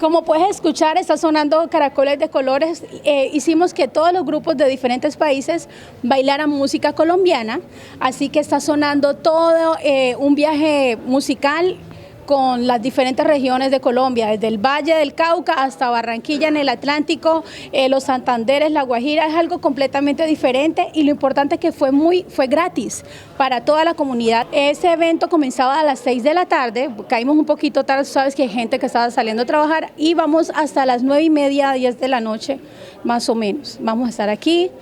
Como puedes escuchar, está sonando Caracoles de Colores. Hicimos que todos los grupos de diferentes países bailaran música colombiana, así que está sonando todo un viaje musical con las diferentes regiones de Colombia, desde el Valle del Cauca hasta Barranquilla en el Atlántico, los Santanderes, La Guajira. Es algo completamente diferente y lo importante es que fue gratis para toda la comunidad. Ese evento comenzaba a las 6 de la tarde, caímos un poquito tarde, sabes que hay gente que estaba saliendo a trabajar y vamos hasta las 9:30, 10 de la noche, más o menos. Vamos a estar aquí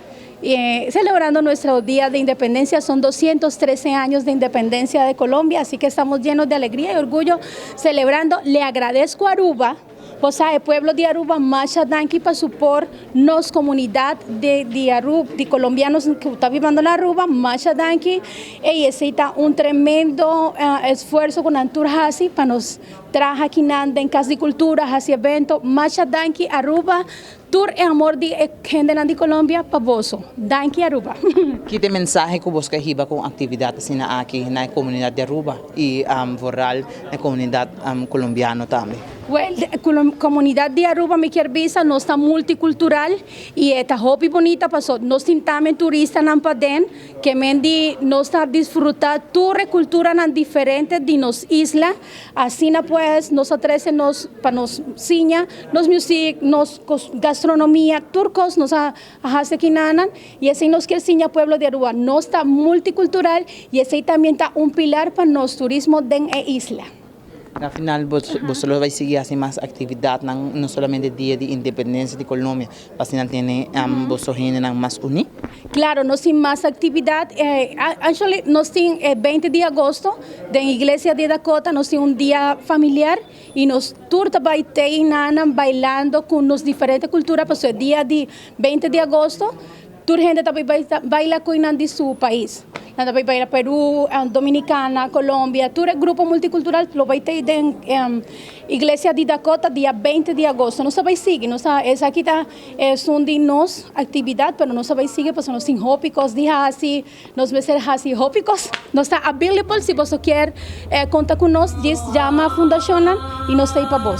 celebrando nuestro día de independencia. Son 213 años de independencia de Colombia, así que estamos llenos de alegría y orgullo celebrando. Le agradezco a Aruba, o sea, el pueblo de Aruba, masha danki pa support nos comunidad de Aruba, de colombianos que está viviendo en Aruba, masha danki, y esey ta un tremendo esfuerzo cu nan tur a haci pa nos traha aki den Cas di Cultura, haci evento. Masha danki, Aruba, tur e amor di hende di Colombia pa boso. Danki, Aruba. Ki ta e mensahe cu bo kier hiba cu actividad asina aki na comunidad di Aruba y vooral na comunidad colombiano tambe? Well, comunidad di Aruba, mi kier bisa, nos ta multicultural y ta hopi bunita, paso nos tin tambe turistanan paden, kiermen di nos ta disfruta tur cultura nan diferente di nos isla. Asina pues, nos a trece nos pa nos siña nos music, nos gastronomia, tur cos nos a haci akinan y asina nos kier siña pueblo di Aruba, nos ta multicultural y esey tambe ta un pilar pa nos turismo den e isla. Na final, bo lo bay sigui asina mas actividad, no solamente dia di independencia di Colombia, ma tin bo mas uni? Claro, nos tin mas actividad. Actually, nos tin 20 di agosto, na Iglesia di Dakota, nos tin un dia familiar y nos tur ta bay bailando cu nos diferente cultura, pa e dia di 20 di agosto, tur hende tambe bay baila cu di su pais. Nan bay baila Peru, Dominicana, Colombia, tur grupo multicultural lo bay tin den Iglesia di Dakota dia 20 di agosto. Nos bay sigui, nos esaki ta un di nos actividad, pero nos bay sigui pasobra nos tin hopi cos di haci, nos bay haci hopi cos. Nos ta available si bo kier conta cu nos, yama fundacion y nos ta ey pa bo.